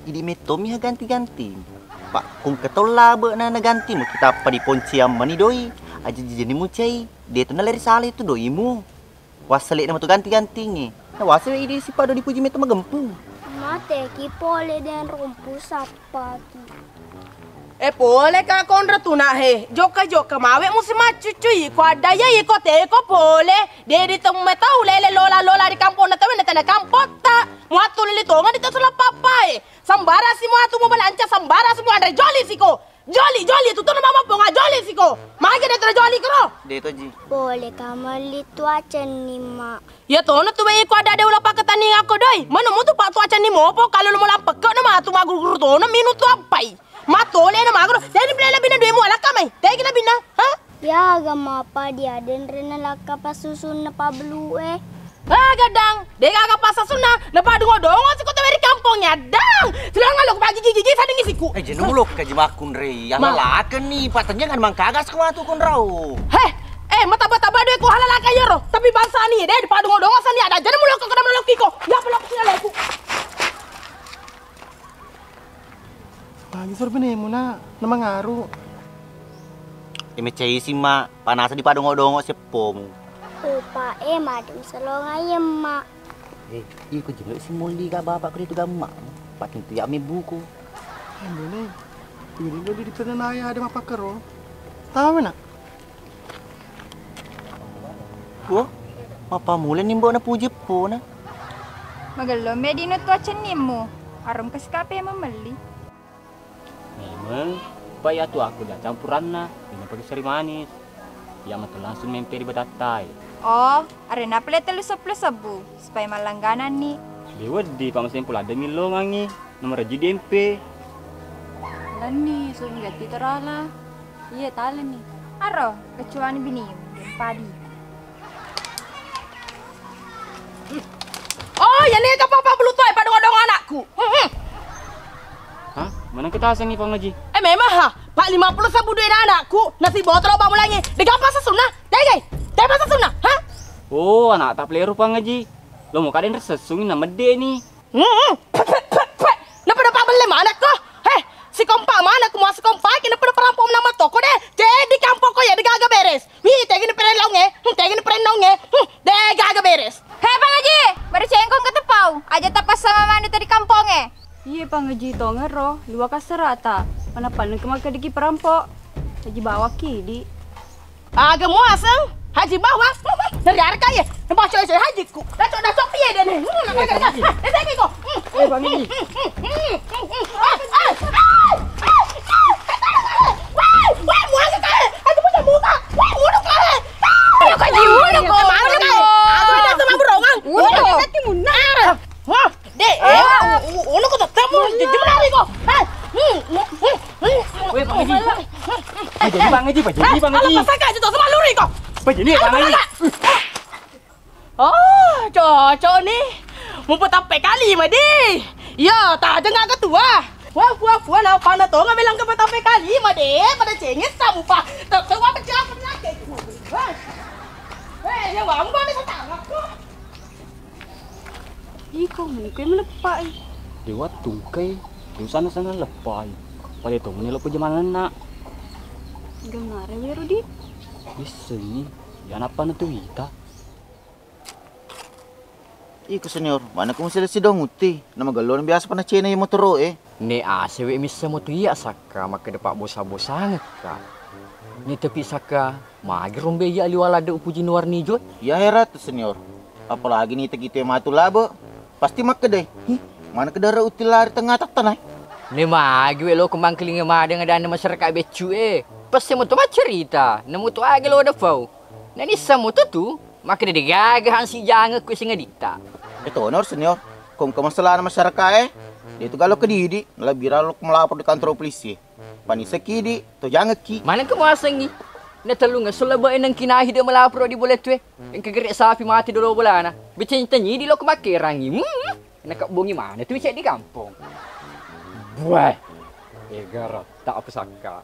Idi mettomi ha ganti-ganti. Pak, kung ketau labe na naganti mu kita apa di ponciang mani doi. Aja jijeni mucai. Dia tu naleri sala itu doimu. Wassele na matu ganti-ganti ngi. Na wase idi sipado dipuji metto magempung. Mate ki pole den rompu sap. Pagi. Eh, pole ka konra tuna he. Jokka-jokka mawe musi maccuccu iko addaya iko teko pole. Dedi temme tau lele lola-lola di kampong na tawena tana kampotta. Muattu lili tonga di tasula papae. Sambara si muatu mu balanca, sambara si mu anre joli siko. Joli, joli, tutuna mama ponga joli siko. Magi de tera joli kero. De to ji. Pole ka melli tua cenni ma. Iya tono tu bae ko ada-ada ula pakketaningakko doi. Manu mutu pa tuacanni mopo, kalau lo molampekke na matu maguru-guru tono minu tu ampai. Matole na maguru. Tegi pele labina doi mu alakka mai. Tegi labina. Ha? Ya agama apa dia denrena lakka pasusunna pabelue. Ah, gadang. Dega aga pasasunna. Na padungo-dongo siko taweri kampong ya dang. Silanga lo pagi gigi-gigi sadingi siku. Eh, jeneng lo kaji makkunrei. Yang lalaken ni, patenjangan mangkagas ko matu konrau. Heh, eh, mataba-taba doi ko halalaka yero. Tapi bangsa ni de dipadungo-dongo sani ada jadi mulokko kada mulokko iko. Ya pelok sini leku. Magi sor benemu na, na mangaru. Imecai si ma, panasa dipadongo-dongo seppomu. Upa e madem selonga yemma. Eh, iko jelo si moli ga bapak ko itu gamma. Pakin tu ya me buku. Ambo ne. Ini lo di pernah naya ada apa kero. Tahu nak? Wo, mappamula ni mbok napuji eppona. Magello me dino tua cennimmu. Arum kasikape mamelli. Memeng, pa iya tu aku da campuranna, dina pake sari manis. Iya matu langsung mempe ri batattae. Oh, arena pale tellu seppulo sebbu, supaya mallanggananni. De wedding pa maseng pula de millongangi, nomor ji di empe. Lanni, sunggetti terala. Iya, taleni. Aro, kecuali binimu, den padi. Oh, ya nih, apa bulu toy pada ngodong anakku. Hmm, hmm. Hah? Mana kita asengi Pak Ngaji? Eh, memang ha, Pak lima puluh sabu duit anakku, nasi botol bang mulangi. Dega apa sesuna? Dega, dega apa sesuna? Hah? Oh, anak tak peleru Pak Ngaji. Lo mau kaden resesung na medde ni. Hmm, hmm. Pet, pet, pet, pet. Napa dapat belle manakku? Heh, si kompak manakku mau si kompak, napa dapat rampok nama toko deh. Jadi kampung ko ya degaga beres. Wih, tegi ni peren launge. Hmm, tegi ni peren launge. Hmm, degaga beres. Hei, Pak Ngaji, baru cengkong ke tepau. Aja tapasama manu tadi kamponge. Iya, Pak Ngaji, tongero. Luwa kasarata. Mana panen ke maka diki perampok. Haji bawa kidi. Aga muaseng, Haji Bawang. Dari harga ya, nembak coy-coy hajiku. Dacok-dacok piye deh nih? Hmm, nak makan, ah, eh, saya kiko. Hmm, eh, Bang Haji. Hmm, hmm, hmm, hmm, hmm. Ah, ah, ah, ah, ah. Wah, wah, muaseng kali. Haji punya muka. Wah, mulut kali. Ah, ayo, Haji, mulut kok. Mana kali? Aku udah sama berongang. Udah. Nanti munah. Wah, dek, eh, u-, u-, ulu ko tetemu, jujur lari ko. Hei. Hmm, hmm, hmm, hmm. Weh, Bang Haji. Pak Haji, Bang Haji, Pak Haji, Bang Haji. Alah, pasaka aja tuh, sama luri ko. Pak Haji, Bang Haji. Oh, cocok nih. Mau petape kali, Madi. Iya, tajeng agak tua. Wah, wah, wah, lah, panah tuh, ngambil langkah petape kali, Madi. Pada cengit, tak mupa. Tak, tak, apa, siapa lagi? Wah. Eh, ya, Bang, Bang, bisa tangkap kok. Iko mengke meleppai. Dewa tungkai, lusana sana leppai. Pada tongoni lo pejamananna. Gangare wero di. Isseni, ya napa na tu ita? Iko senior, mana ko masih sidong uti? Nama gallona biasa pernah cena ya motoro eh. Ne asewe missa motu iya sakka makkeda pabbosa-bosangekka. Ne tepi sakka magi rombe iya liwala de upuji nuwarni joi. Ya herat senior. Apalagi ni tegi te matu labe, pasti makkedai, "Hi, mana kedara utti lari tengah tattana?" Ne magi we lo ko mangkelinga madeng adanna masyarakat beccu e. Pasti moto maccerita, namuto aga lo dafau. Nanissa moto tu, makkeda de gaga hansi jangekku sing aditta. Etono senior, kong ke masalah masyarakat e. Dia tu galo kedidi, lebih ralo melapor di kantor polisi. Paniseki di, to jangekki. Maneng ke muasengi? Na tellung esso lebe eneng kinahi de melapor di bola tue. Engka gere sapi mati dolo bolana. Beceng tenyi di lo kemakkerangi. Hmm. Nakabbongi mana tu cek di kampong. Buah. Egara tak apa sangka.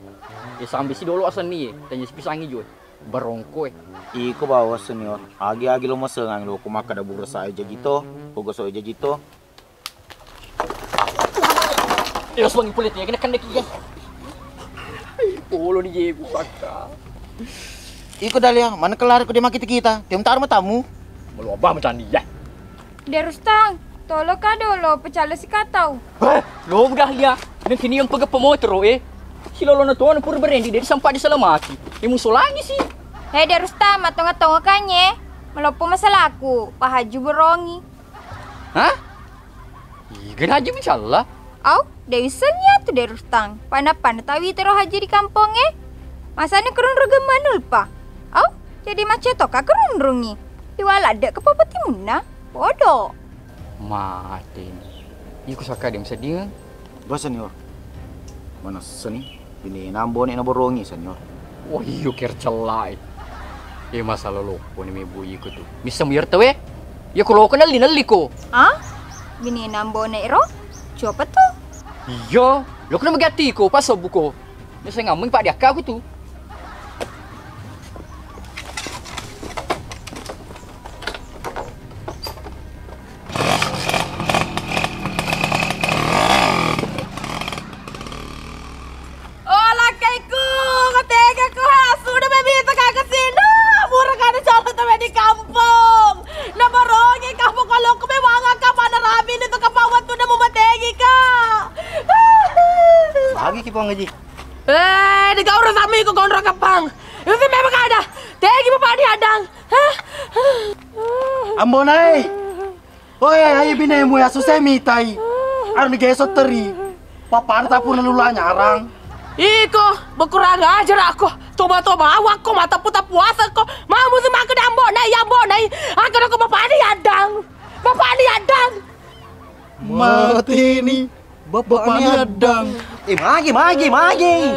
E sambil si dolo asenni, tanya si pisangi jue. Barongko e. Iko bawa senior. Agi-agi lo masengang lo ko makkada burasa e jajito, ko goso e jajito. Iya suangi pole tega nakandaki iya. Polo di jegu pakka. Iko Dalia, mana kelar ko dia makita kita? Tiam taruh matamu. Malu abah macam dia. Derustang, tolo ka dolo pecale si katau. Heh, lo udah lia. Nang kini yang pegep pemotoro e. Si lolo na tuan pur berendi dari sampai diselamati. Imu solangi si. Hei Derustang, matonga-tonga kanye. Meloppo masalahku, Pak Haji borongi. Hah? Iga Haji mencalla? Au, de wissenni atu de Rustang. Pana-pana tawi tero Haji di kampongnge. Masani kerunrung gemma nulpa. Au, jadi macetoka kerunrungi. Iwala de kepopo timunna. Bodoh. Mate ni. Iku sakka de mesedingeng. Ba senior. Manessani. Binena Ambone naborongi senior. Wah iyo ker cellai. E masalah loppo ni mebu iko tu. Misseng biar tawe. Ya ko loko nelli nelli ko. Ah? Binena Ambone ero? Coba tu. Iya, loko na magatti ko pas buko. Misseng ngameng pak diakka aku tu. Oh, lakkaiku, ko tega ko ha, sudah mebita ka ke sini. Murah kada calon temen di kampung. Na borongi kamu kalau ke memang ka mana rabi ni tu kapang waktu na mumategi ka. Lagi ki Puang Haji. Eh, de gaura sami ko gondrong kapang. Itu memang kada. Tegi bapak di adang. Hah? Ambonai. Oi, ai binemu ya susah mitai. Anu geso teri. Papana tapuna lula nyarang. Iko, bekurang ajar aku. Toba-toba awakko mata puta puasa ko. Mau musim aku dambo nai yambo nai. Aku aku bapak ni adang. Bapak ni adang. Mati ni. Bapak ni adang. Eh, magi, magi, magi.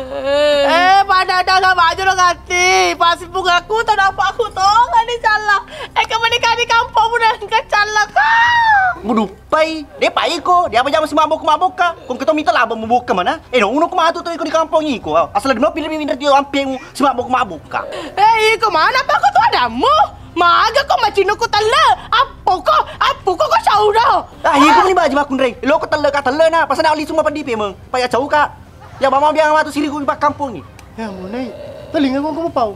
Eh, pada ada nggak maju lo ngati. Pasti bungaku tak dapat aku tong ni salah. Eh, kemana kali kampung udah nggak salah kau. Mudupai, de pai ko, dia apa jamu semabok mabok ka. Kong keto mita laba mabok ke mana? Eh, no, uno ko matu to iko di kampung iko. Asal dino pilih pindah dia ampemu semabok mabok ka. Eh, iko mana apa aku tuh adamu? Maga ko macinno ko telle, appo ko, appo ko ko saudo. Ah, iya ko ni baji makkunreng. Lo ko telle ka telle na, pasana oli semua padi pemeng. Paya cau ka. Ya mama biang matu siri ko di pakkampong ni. Ya munai. Telinga ko ko pau.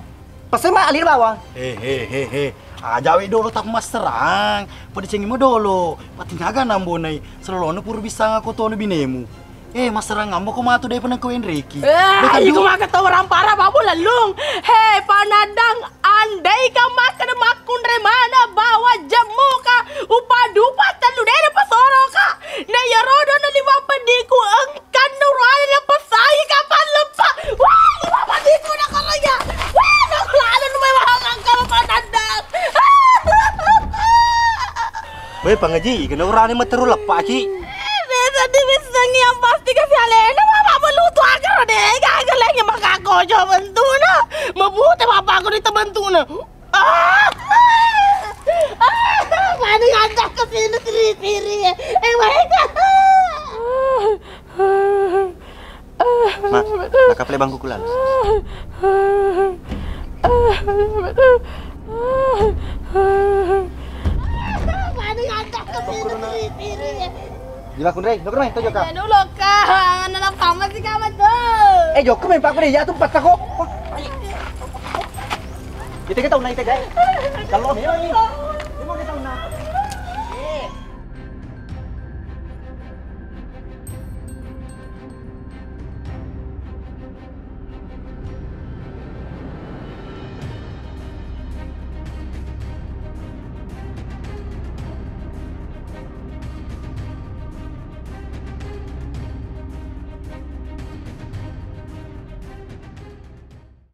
Pasai ma alir bawang. He he he he. Aja we dolo tak masterang. Pada cengi mo dolo. Patingaga nambonai. Selolono puru bisa ngako tono binemu. Eh, maserang ambo ko matu daripada ko enreki. Eh, iko maka tau rampara babu lellung. He, panadang, andai ka makkeda makkunre mana bawa jemmu ka, upa dupa tellu dere pasoro ka. Na iya rodo na lima pediku engkan nurani na pesai kapal leppa. Wah, lima pediku na koroja. Wah, na lalu nu memang angkal panadang. Weh, Pangaji, kena urane materu leppa ki. Eh, desa diwissengi yang pasti kasi alena mama melutu agar de gaga lagi maka kojo bentuna. Mabute bapakku di tebentuna. Ah! Ah! Mani ngajak ke sini tiri-tiri. Eh, mereka. Ma, nakaple bangku kulan. Di bakun rei, dokun mai, tojo ka. Anu loka, nana pama si kawan tuh. Eh, jokku main paku deh, jatuh empat tako. Kita kita unai tega. Kalau